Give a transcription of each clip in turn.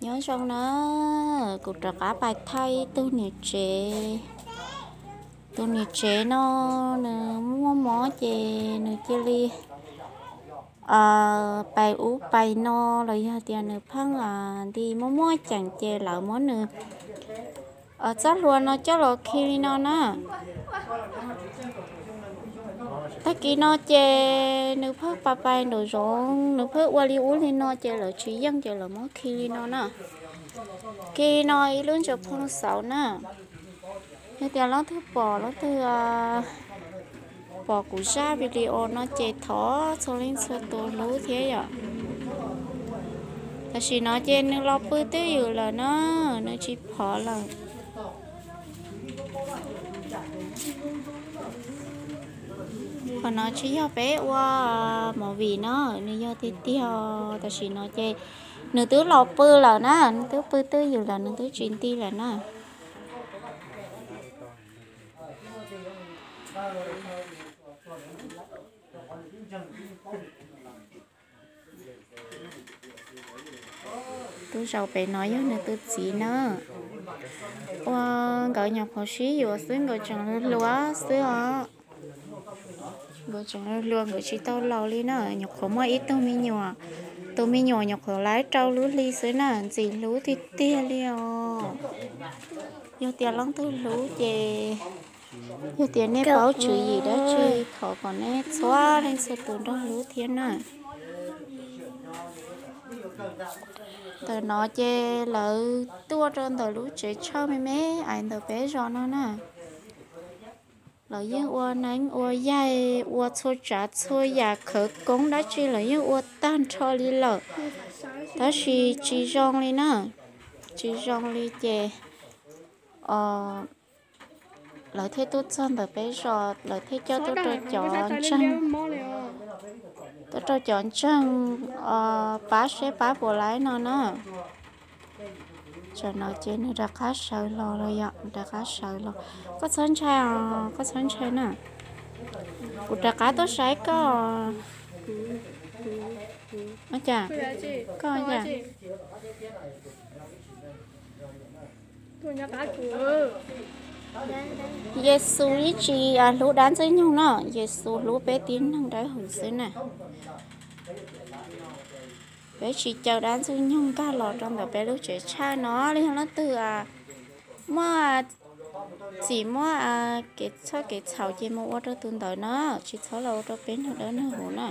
Nyob zoo na, kuv rov qab pais thaij ib tug niam tsev. Tus niam tsev no nws muaj mob ces nws cia li pais ub pais no los yog tias nws pheej nti muaj muaj ceem ces lawv muab nws txoj hlua no coj los khi li no na. Tag kis no ces nws pheej pais pais nraum zoov, nws pheej ua li ub li no ces lawv tsis yeej ces lawv muab khi li no na. Khi li no ib lub ntsis phoo xauv na. Yog tias leej twg pom, leej twg pom kuv zaj video no ces thov txhua leej txhua tus hlub thiab yom. Tam sim no ces nws los pw twj ywm lawm na, nws tsis phov lawm. Qhov no tsis yog peb ua movie no, nws yog tiag tiag. Tam sim no ces nws twb los pw lawm na, nws twb pw twj ywm lawm, nws twb tsis nti lawm na. Tus zaum pem no yog nws tus txiv na. Ua, nkawd nyuam qhuav sib yuav xwb, nkawd tseem hluas xwb os. Nkawd tseem hluas, nkawd tsis tau laus li na, nyuam qhuav muaj ib tug me nyuam. Tus me nyuam nyuam qhuav laib rau lub hli xwb na, ntxim hlub tiag tiag li os. Yog tias leej twg hlub ces, yog tias nej paub tswv yim dab tsi thov kom nej txhua leej txhua tus nrog hlub thiab na. Ntawm no ces lawv tuaj rau ntawm lub tsev tshawj me me ais ntawm peb zos no na. Lawv yeej ua neeb ua yaig, ua txhua tsav txhua yam khawv koob dab tsi lawv yeej ua tag nrho li lawm, tab sis tsis zoo li na. Tsis zoo li ces lawv thiaj tuaj txog ntawm peb zos, lawv thiaj coj tuaj rau cov ntseeg, tuaj rau cov ntseeg pab seb pab puas laib no na. Tsam no ces nws rov qab sawv los lawm yom, rov qab sawv los. Koj txhob ntshai os, koj txhob ntshai na. Kuv rov qab tuaj saib koj. Koj, Yexus yeej tsis hlub dab ntxwg nyoog no, Yexus hlub peb tib neeg dawb huv xwb na. Peb tsis caw dab ntxwg nyoog nkag los rau ntawm peb lub tsev tshawj no li. Yog leej twg muaj txim muaj kev txhawj kev txhaum ces mus ua rau tus ntawd na, tsis txhob los ua rau peb neeg dawb neeg huv na.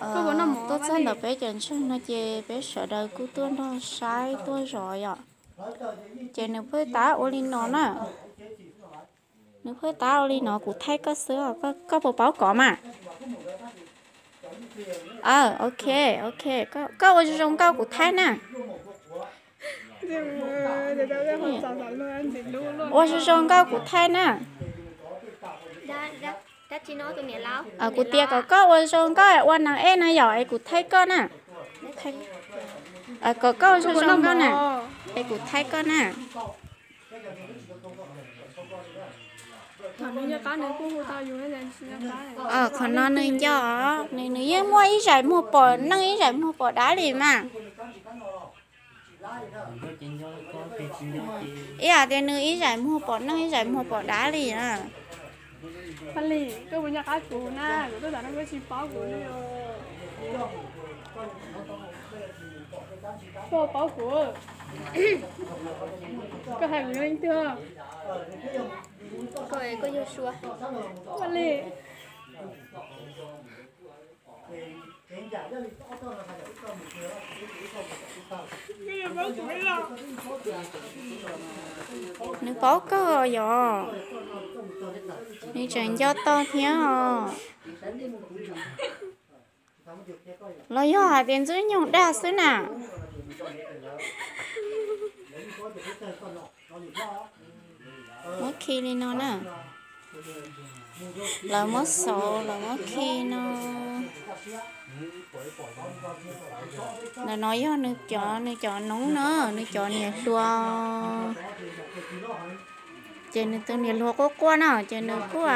Tuaj txog ntawm peb cov ntseeg no ces peb sawv daws kuj tuaj nrog saib tuaj zov yom. Ces nws pheej tab ua li no na. Nws pheej tab ua li no, kuv thaij koj xwb, koj puas paub kov mas? Ok, ok, koj ua zoo zoo nkauj kuv thaij na. Ua zoo zoo nkauj kuv thaij na. Kuv tias kom koj ua zoo nkauj ua nas ej no yom, es kuv thaij koj na. Kom koj ua zoo zoo nkauj na, es kuv thaij koj na. Qhov no nws nco, nws yeej muaj ib zais muag pom neej ib zais muag pom dab li mas. Ib yam tias nws ib zais muag pom neej ib zais muag pom dab li na. Nws paub kawg yom, nws tseem nco tau thiab os. Los yog hais tias ntxwg nyoog dag xwb na. Muab khi li no na. Lawv muab xauv, lawv muab khi no. Ntawm no yog nws cov, nws cov noob na, nws cov niam hluas. Ces nws tus niam hluas quaj quaj na, ces nws kuj,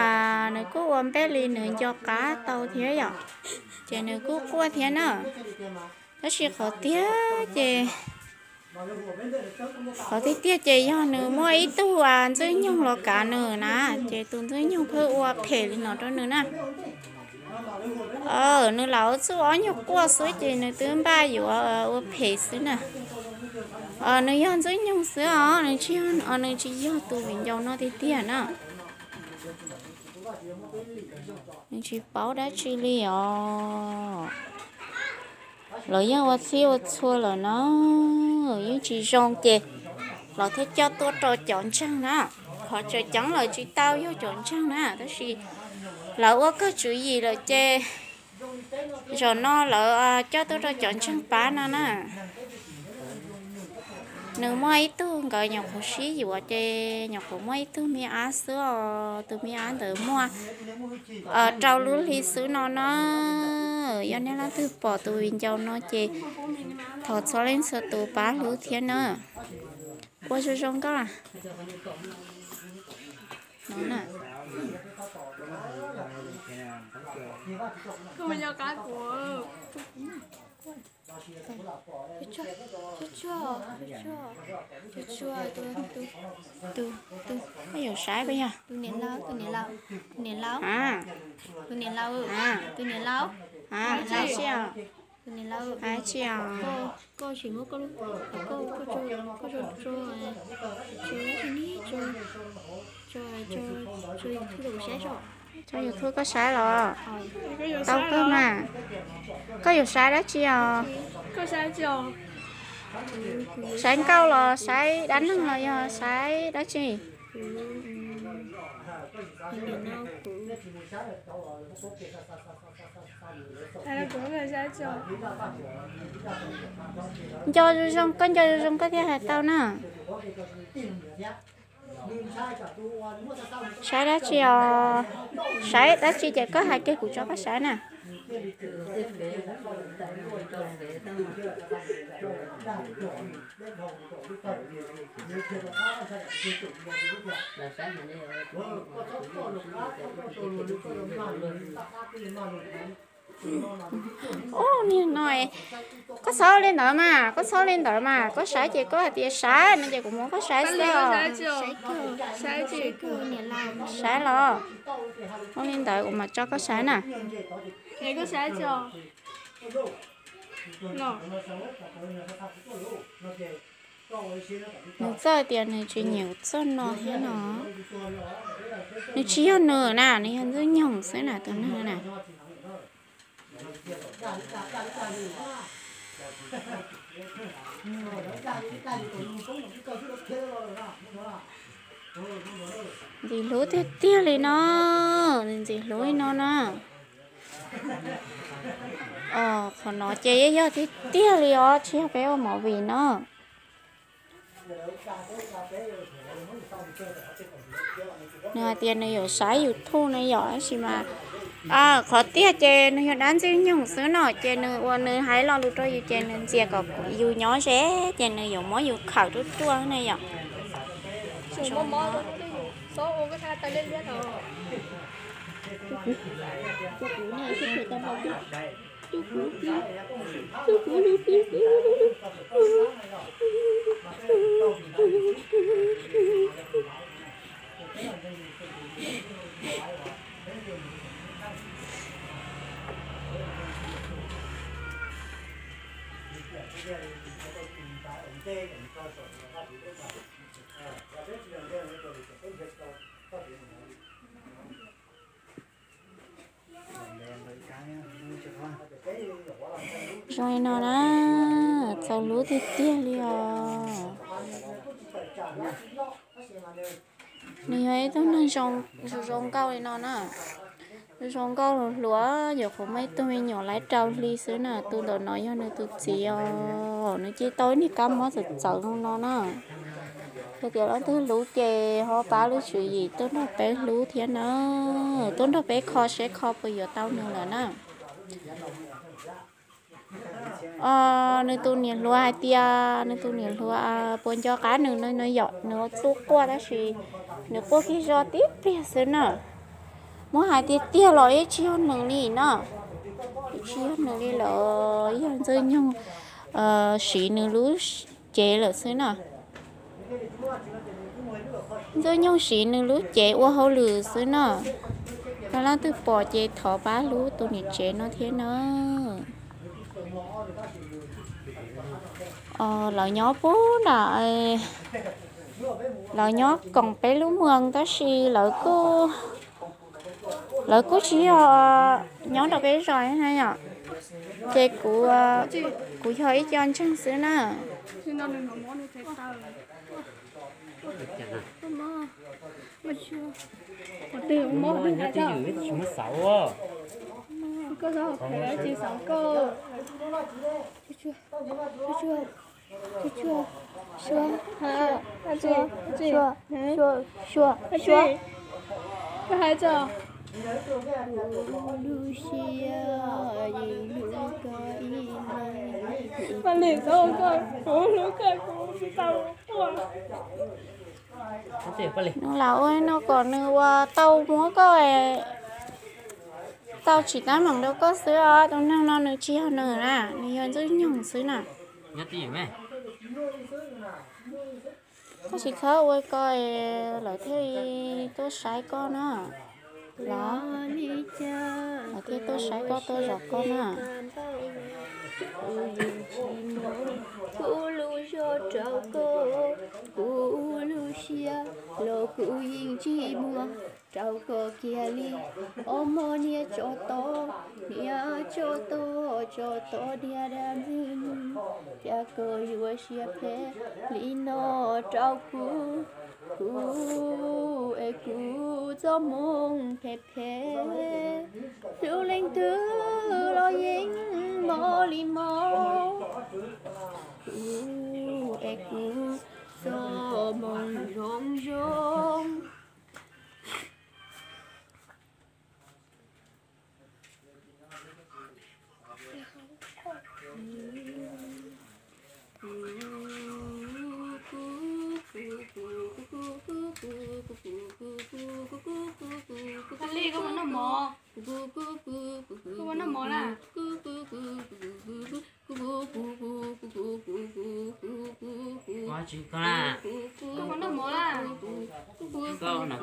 nws kuj ua npej li nws nco qab tau thiab yom. Ces nws kuj quaj thiab na. Tab sis qhov tiag ces, qhov tiag tiag ces yog nws muaj ib tug ntxwg nyoog los kav nws na, ces tus ntxwg nyoog pheej ua phem li no rau nws na. Nws lam txuj ob nyuag quaj xwb ces nws twb npaj yuav ua phem xwb na. Nws yog ntxwg nyoog xwb os, nws tsis yog, nws tsis yog tus viv ncaus no tiag tiag na. Nws tsis paub dab tsi li os. Lawv yeej ua txhij ua txhua lawm na, yeej tsis zoo ces lawv thiaj coj tuaj rau cov ntseeg na. Qhov tseem ceeb lawv tsis tau yog cov ntseeg na, tab sis lawv ua kawg tswv yim lawm ces zaum no lawv coj tuaj rau cov ntseeg pab no na. Nws muaj ib tug, nkawd nyuam qhuav sib yuav ces nyuam qhuav muaj ib tug me ab xwb os. Tus me ab ntawd muaj rau lub hli xwb no na. Yog nej leej twg pom tus viv ncaus no ces thov txhua leej txhua tus pab hlub thiab na. Ua zoo zoo nkauj no. Tus, tus, koj yuav saib puas yog? Tus niam laus, tus niam laus, tus niam laus, tus niam laus, tus niam laus, tus niam laus, tus niam laus, koj tsis muab koj, koj, koj, koj, koj, koj, koj, YouTube koj saib los tau kawg mas. Koj yuav saib dab tsi os? Saib nkauj los saib dab neeg los yog saib dab tsi? Nco zoo zoo, koj nco zoo zoo koj thiaj hais tau na. Saib dab tsi os? Saib dab tsi ces koj hais kiag kuv tso koj saib na. Ub, niag no, koj txhob li ntawd mas, koj txhob li ntawd mas, koj saib ces koj hais tias saib no ces kuv muab koj saib xwb os. Saib los, ua li ntawd kuv mam tso koj saib na. Nws txawj tias nws tsis nyiam txoj no thiab no. Nws tsis yog nws na, nws yog ntxwg nyoog xwb na, tus neeg na. Ntxim hlub tiag tiag li no, ntxim hlub li no na. Qhov no ces yeej yog tiag tiag li os, tsis yog peb ua movie no. Nws hais tias nws yuav saib YouTube no yom, tab sis mas qhov tiag ces nws yog dab ntxwg nyoog xwb no, ces nws uas nws hais lo lus rau yus ces nws ntxias kom yus nyob ze, ces nws yuav muab yus khawm ruaj ruaj na yom. Zoo li no na, txaus hlub tiag tiag li os. Nws yog ib tug neeg zoo zoo nkauj li no na. Zoo nkauj hluas hluas, nyuam qhuav muaj ib tug me nyuam lawv rau hli xwb na, tus ntawm no yog nws tus txiv os, nws cia tau ib niag kab mob txawv txawv zoo no na. Yog tias leej twg hlub ces ho pab lub tswv yim tuaj nrog peb hlub thiab na, tuaj nrog peb kho seb kho puas yuav tau nws lawm na. Nws tus niam hluas hais tias, nws tus niam hluas puas nco qab nws no yom, nws ua txuj quaj tab sis nws quaj kiag zog tib pliag xwb na. Muab hais tiag tiag los yeej tsis yog nws li na. Tsis yog nws li lawm, yog Ntxwj Nyoog siv nws lub cev lawm xwb na. Ntxwj Nyoog siv nws lub cev ua hauj lwm xwb na. Yog leej twg pom ces thov pab hlub tus niam tsev no thiab na. Lawv nyob puag nram, lawv nyob koom peb lub moos tab sis lawv kuj, lawv kuj tsis yog nyob rau peb zos na yom. Ces kuv, kuv yog ib co ntseeg xwb na. Nws lam ua no kom nws ua tau muab koj, tau tsis tab meem rau koj xwb os. Tus neeg no nws tsis yog nws na, nws yog Ntxwj Nyoog xwb na. Koj tsis txhob ua ko, lawv thiaj li tuaj saib koj na. Los, lawv thiaj tuaj saib koj, tuaj zov koj na. Kuv yeej tsis muag kuv lub zog rau koj, kuv lub siab los kuv yeej tsis muag rau koj kiag li. Ob hmo niaj tso tod, niaj tso tod, tso tod diaj dab ntxwg, cas koj yuav siab phem li no rau kuv. Kuv es kuv txoj hmoo phem phem, hlub leej twg los yeej mob li mob. Kuv es kuv txoj hmoo zoo zoo. Li, koj puas noj mov? Koj puas noj mov na? Koj puas noj mov na?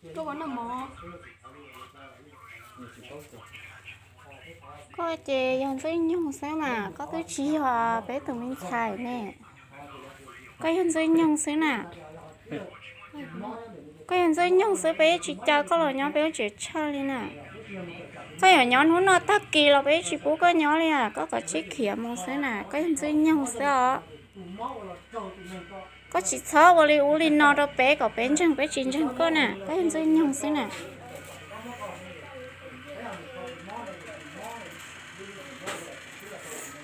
Koj puas noj mov? Koj ces yog Ntxwj Nyoog xwb mas, koj twb tsis yog peb tus me ntxhais ne. Koj yog Ntxwj Nyoog xwb na. Koj yog Ntxwj Nyoog xwb, peb tsis caw koj los nyob peb lub tsev tsawg li na. Koj yuav nyob hnub no tag kis los peb tsis pub koj nyob li, koj kav tsij khiav mus xwb na, koj yog Ntxwj Nyoog xwb os. Koj tsis txhob ua li ub li no rau peb kom peb ntseeg peb tsis ntseeg koj na, koj yog Ntxwj Nyoog xwb na.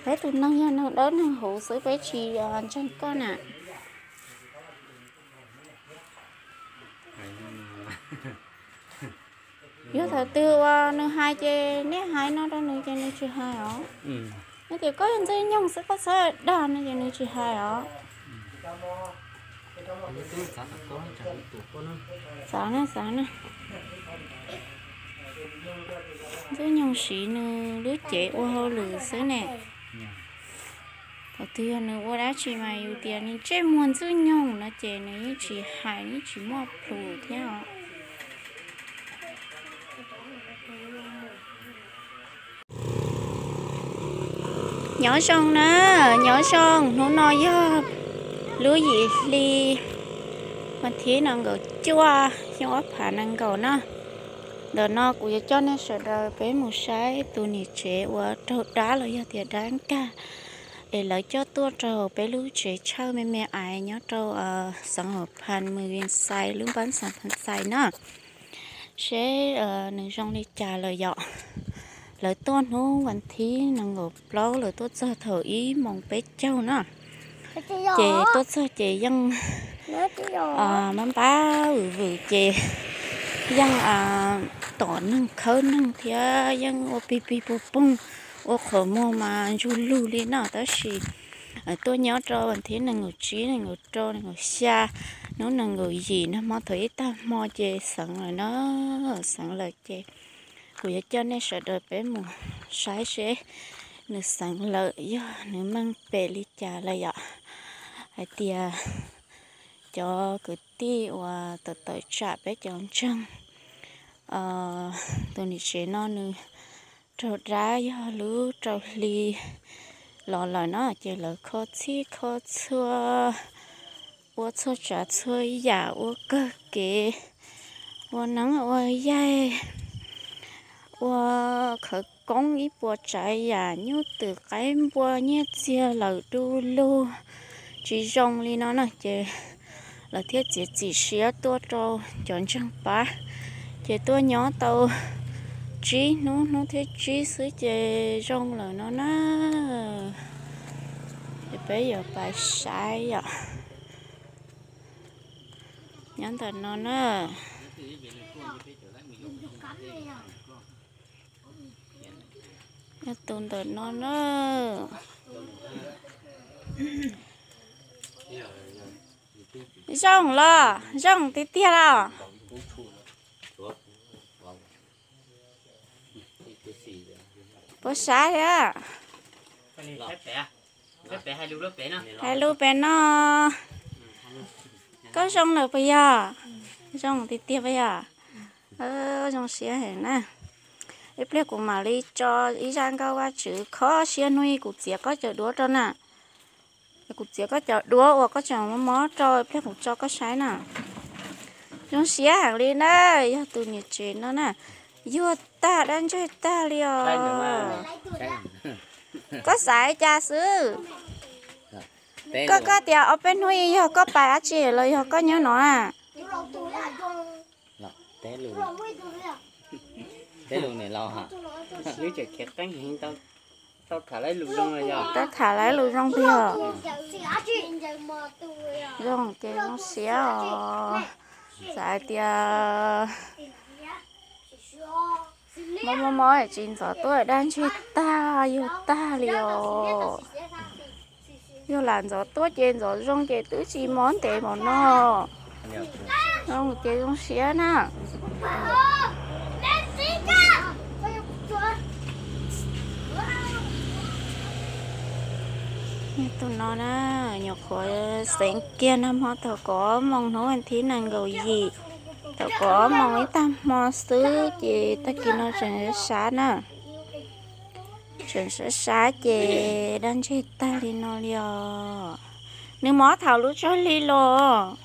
Peb tus neeg yog neeg dawb neeg huv xwb, peb tsis ntseeg koj na. Yog thaum twg uas nws hais ces nej hais no rau nws ces nws tsis hais os. Nej tias koj yog Ntxwj Nyoog xwb, koj txhob dag no ces nws tsis hais os. Xav na, xav na. Ntxwj Nyoog siv nws lub cev ua hauj lwm xwb ne. Thaum twg yog nws ua dab tsi mas yus tias nws ntsej muag Ntxwj Nyoog no ces nws yeej tsis hais, yeej tsis muaj plhus thiab os. Nyob zoo na, nyob zoo, hnub no yog lub yim hli vas thib nees nkaum cuaj xyoo ob phav nees nkaum na. Ntawm no kuv yuav coj nej sawv daws peb mus saib tus niam tsev uas raug dab los yog tias dab nkag es lawv coj tuaj rau peb lub tsev tsawg me me ais nyob rau xeev Hua Phan, mws Vias Xais, lub npab xas Phan Xais na. Seb nws zoo li cas lawm yom. Lawv tuaj hnub vas thib nees nkaum plaub, lawv tuaj txog thaum ib moos peb caug na. Ces tuaj txog ces yeej npab npab vwm vwm ces yeej tom neeg khawb neeg thiab yeej ua pig pig pug poog, ua qhov muag mas ntsug lug li no tab sis Tuaj nyob rau thib nees nkaum tsib, nees nkaum rau, nees nkaum xya, hnub nees nkaum yim no hmo thaum ib tag hmo ces xeev lawm na. Xeev lawm ces kuv yuav coj nej sawv daws peb mus saib seb nws xeev lawm yog nws meej pem li cas lawm yom. Hais tias cov kwv tij uas tawm tawm tsam peb cov ntseeg, tus niam tsev no nws raug dab yog lub rau hli los lawm na, ces lawv kho txhij kho txhua, ua txhua tsav txhua yam, ua kawg kev, ua neeb ua yaig, ua khawv koob ib puas tsav yam, nyuj twm qaib npua nyiaj txiag lawm du lug tsis zoo li no na, ces lawv thiaj txiav txim siab tuaj rau cov ntseeg pab, ces tuaj nyob tau tsib hnub, hnub thib tsib xwb ces zoo lawm no na. Ces peb yuav pais saib yom. Nyob ntawm no na. Nyob tus ntawm no na. Zoo los zoo tiag tiag los. Puas sav thiab? Hais lus pem no. Koj zoo lawm puas yog? Zoo tiag tiag puas yog? Zoo siab heev na. Ib pliag kuv mam li tso ib zaj nkauj Vajtswv kho siab hnub ib kuv txiav koj cov duab rau na. Kuv txiav koj cov duab uas koj tseem mob mob rau, ib pliag kuv tso koj saib na. Zoo siab heev li na, yog tus niam tsev no na, yuag tag dab ntseg tag li os. Koj xav li cas xwb? Koj, koj tias ob peb hnub yog koj pais dab tsi los yog koj nyob no na? Tau tham lawv lus zoo puas yog? Zoo ces zoo siab os. Xav hais tias mob mob mob tsis ntxov tuaj dab ntseg tag yuag tag li os. Yog lam ntxov tuaj ces ntxov zoo ces twb tsis mob ntev npaum no. Zoo ces zoo siab na. Tus no na, nyuam qhuav xeev kiag nag hmo thaum kaum ob moos hnub vas thib nees nkaum yim, thaum kaum ob moos ib tag hmo xwb ces tag kis no tseem sab sab na. Tseem sab sab ces dab ntseg tag li no li os. Nws mob thaum lub tsawg hli los?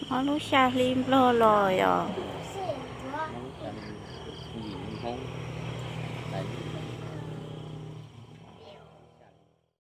Mob lub xya hli nplog los yom.